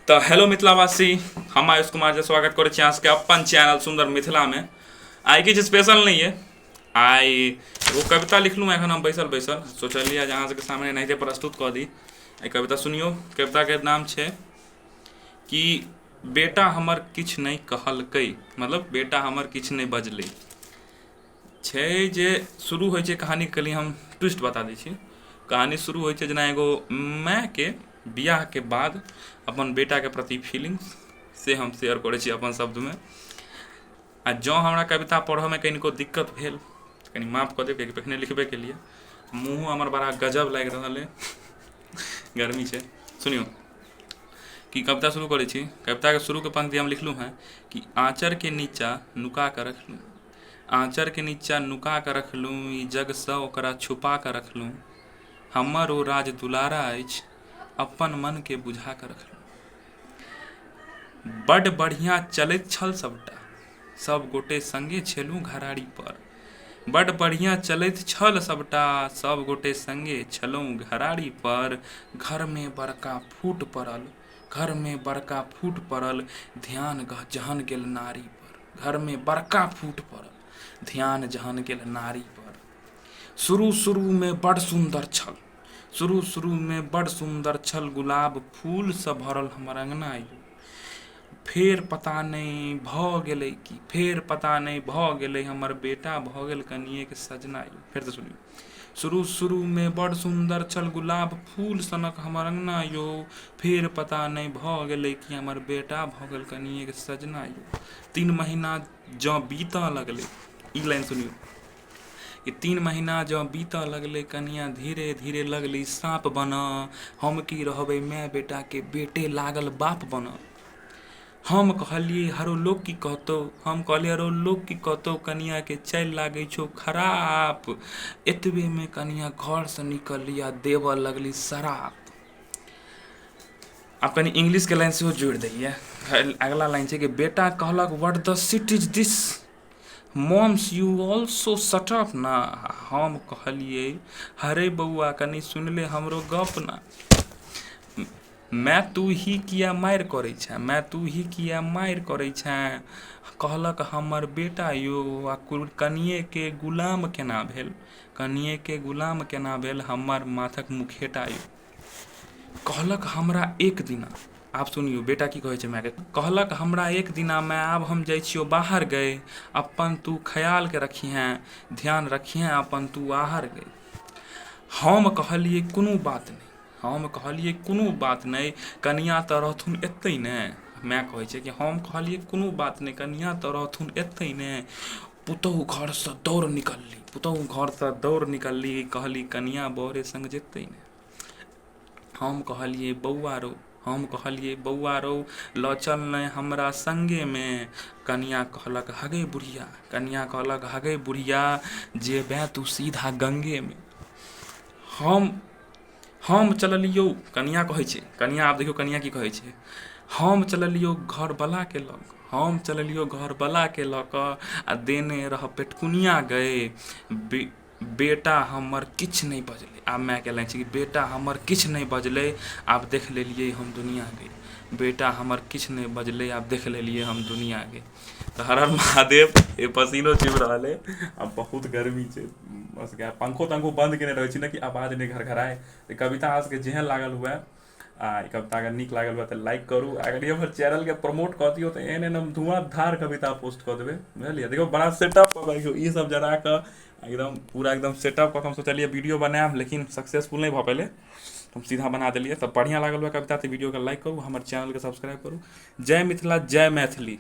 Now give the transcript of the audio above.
तऽ हेलो मिथिलावासी, हम आयुष कुमार जे स्वागत करै छी अहाँ सबके अपन चैनल सुन्दर मिथिलामे। आइ किछु स्पेशल नहि अइ, आइ एगो कविता लिखलहुँ एखन हम बैसल बैसल सोचलियै जे अहाँ सबके सामने एनाहिते प्रस्तुत कऽ दी। एहि कविता सुनियौ। कविताके नाम छै कि बेटा हमर किछु नहि कहलकै, मतलब बेटा हमर किछु नहि बजलै। छै जे शुरू होइ छै कहानी, कनि हम ट्विस्ट बता दै छी। कहानी शुरू होइ छै जेना एगो मायके बियाहके बाद अपन बेटाके प्रति फीलिंग्स, से हम शेयर करै छी अपन शब्दमे। आ जँ हमरा कविता पढ़ऽमे कनिको दिक्कत भेल तऽ कनि माफ कऽ देब, कियाकि पहिने लिखबे केलियै। मुँहो हमर बड़ा गजब लागि रहल अइ, गर्मी छै। सुनियौ कि कविता शुरू करै छी। कविताके शुरूके पंक्ति हम लिखलहुँ हेँ कि आँचरके नीचाँ नुका कऽ रखलहुँ, आँचरके नीचाँ नुका कऽ रखलहुँ, ई जगसँ ओकरा छुपा कऽ रखलहुँ, हमर ओ राज दुलारा अछि, अपन मनके बुझा कऽ रखलहुँ। बड्ड बढ़िआँ चलैत छल सभटा, सभ गोटे सङ्गे छलहुँ घरारीपर। बड्ड बढ़िआँ चलैत छल सभटा, सभ गोटे सङ्गे छलहुँ घरारीपर, घरमे बड़का फूट पड़ल, घरमे बड़का फूट पड़ल, ध्यान जहन गेल नारीपर। घरमे बड़का फूट पड़ल, ध्यान जहन गेल नारीपर। शुरू शुरूमे बड्ड सुन्दर छल, शुरू शुरूमे बड्ड सुन्दर छल, गुलाब फूलसँ भरल हमर अङ्गना यौ। फेर पता नहि भऽ गेलै की, फेर पता नहि भऽ गेलै, हमर बेटा भऽ गेल कनिएके सजना यौ। फेरसँ सुनियौ। शुरू शुरूमे बड़ सुन्दर छल, गुलाब फूल सनक हमर अङ्गना यौ, फेर पता नहि भऽ गेलै कि हमर बेटा भऽ गेल कनिएके सजना यौ। 3 महीना जँ बीतऽ लगलै, ई लाइन सुनियौ कि 3 महीना जँ बीतऽ लगलै, कनिया धीरे धीरे लगली साँप बनऽ, हम की रहबै माय बेटाके, बेटे लागल बाप बनऽ। हम कहलियै हरो लोक की कहतौ, हम कहलियै हरो लोक की कहतौ, कनियाके चालि लागै छौ खराप। एतबेमे कनिया घरसँ निकलली आ देबऽ लगली शराप। आब कनि इंग्लिशके लाइन सेहो जोड़ि दैए। अगला लाइन छै कि बेटा कहलक, "What the shit is this, moms? You also shut up ना।" हम कहलियै, "हरे बौआ, कनि सुनि ले हमरो गप ना। माय, तू ही किया मारि करै छेँ? माय, तू ही किया मारि करै छेँ?" कहलक हमर बेटा यौ, आ कनिएके गुलाम केना भेल, कनिएके गुलाम केना भेल हमर माथक मुखेटा यौ? कहलक हमरा एक दिना, आब सुनियौ बेटा की कहै छै मायके, कहलक हमरा एक दिना, "माय, आब हम जाइ छियौ बाहर गै, अपन तू ख्यालके रखिहेँ, ध्यान रखिहेँ अपन तू आहर गै।" हम कहलियै कोनो बात नहि, हम कहलियै कोनो बात नहि, कनिया तऽ रहथुन एतै ने। माय कहै छै कि हम कहलियै कोनो बात नहि, कनिया तऽ रहथुन एतै ने। पुतहु घरसँ दौड़ निकलली, पुतहु घरसँ दौड़ निकलली, कहली कनिया बरे सङ्ग जेतै ने। हम कहलियै बौआ रौ, हम कहलियै बौआ रौ, लऽ चल ने हमरा सङ्गेमे। कनिया कहलक हगै बुढ़िया, कनिया कहलक हगै बुढ़िया, जेबेँ तू सीधा गङ्गेमे। हम चललियौ, कनिया कहै छै, कनिया, आब देखियौ कनिया की कहै छै, हम चललियौ घरवलाके लग, हम चललियौ घरवलाके लऽ कऽ आ देने रह पेटकुनिया गै। बेटा हमर किछु नहि बजलै। आब मायके लाइन छै कि बेटा हमर किछु नहि बजलै, आब देख लेलियै हम दुनिआ गै। बेटा हमर किछु नहि बजलै, आब देख लेलियै हम दुनिआ गै। तऽ हर हर महादेव। ए पसीनो चुबि रहल अइ आ बहुत गर्मी छै। बस पंखो तंखो बन्द केने रहै छी ने कि आवाज नहि घरघराय। तऽ कविता अहाँ सबके जेहन लागल हुए आ ई कविता अगर नीक लागल हुए तऽ लाइक करू। आ अगर हमर चैनलके प्रमोट कऽ दियौ तऽ एहन एहन हम धुआंधार कविता पोस्ट कऽ देबै, बुझलियै? देखियौ, बड़ा सेटअप कऽ कऽ ई सब जरा कऽ एकदम पूरा एकदम सेटअप कऽ कऽ हम सोचलियै वीडियो बनायब, लेकिन सक्सेसफुल नहि भऽ पेलै। हम सीधा बना देलियै। तऽ बढ़िआँ लागल हुए कविता तऽ वीडियोके लाइक करू, हमर चैनलके सब्सक्राइब करू। जय मिथिला, जय मैथिली।